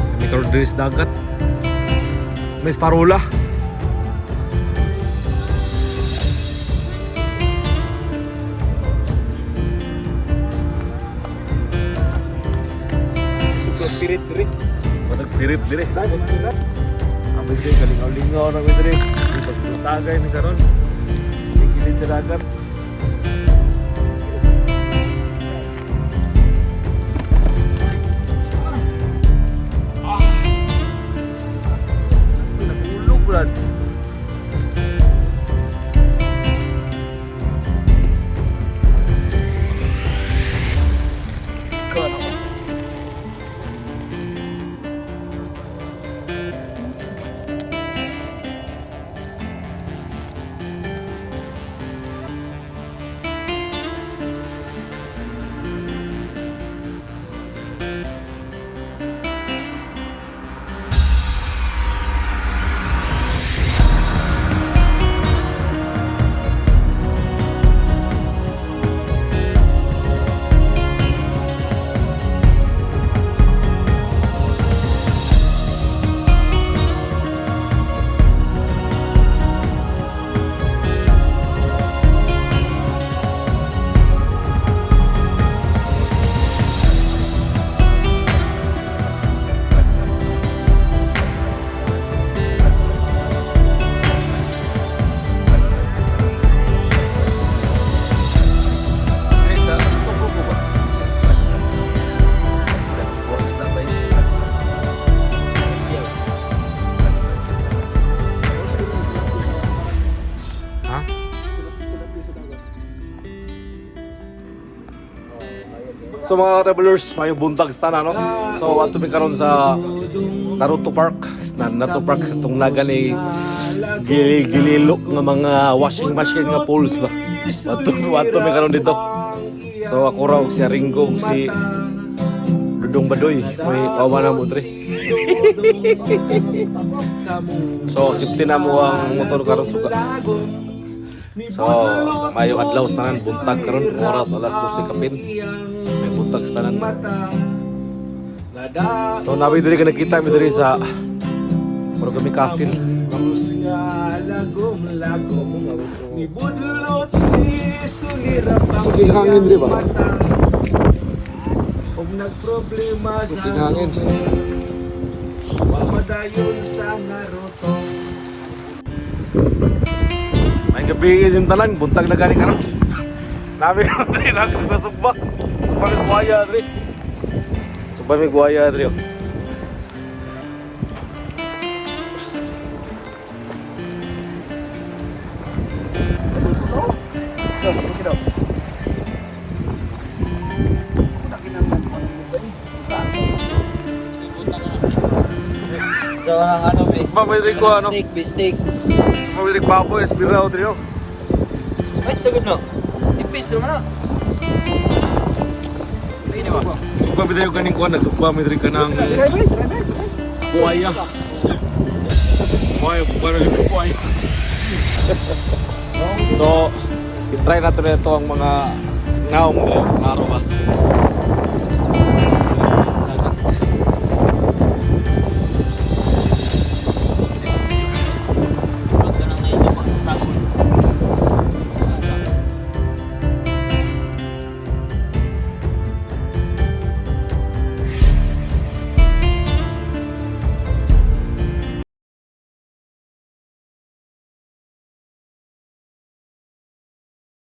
Kami karon diri sa dagat. May parola. Pirit diri. Matag pirit diri. Kami diri kalingaw-lingaw na mi diri. Pagtagay mi karon. Gilid sa dagat. Ah. Nahulog, Brad. Sikan ako. Eh, sa tubo ba? Oras na ba yun? Ha? So mga travelers, may buntag sa tanan, no? So ato mi karon sa Naruto Park, na Naruto Park itong naga ni gililo nga mga washing machine nga pools ba. Ato ato mi karon dito. So ako raw si Ringo si Dudong Badoy, may kawa na mo dre. So safety na mo ang motor karon suka. So maayong adlaw sa tanan, buntag karon oras alas 12 kapin. May buntag sa tanan. So nabi diri ka nakita mi diri sa murag kami castle. Nibudlot ni sulirap ang Suking hangin, di ba? mata. Og nagproblema sa Suking hangin. Wa padayon sa Naruto. May gabi yung tanan, buntag na gani karon. Nabi karon diri nagsugba-sugba. Sugba mi buhaya diri. Sugba mi buhaya diri. Oh. So ang ano be? Sugba mi diri ko ano. Steak, be steak. Sugba mi diri baboy, espira diri. Oh. Wait, sagod no. Ipis naman na. Pwede ba? Sugba mi diri kaning kuan, nagsugba mi diri kanang buhaya. Buhaya, buhaya, buhaya. So, i-try natin ito ang mga ngaong nila, ngaro ba?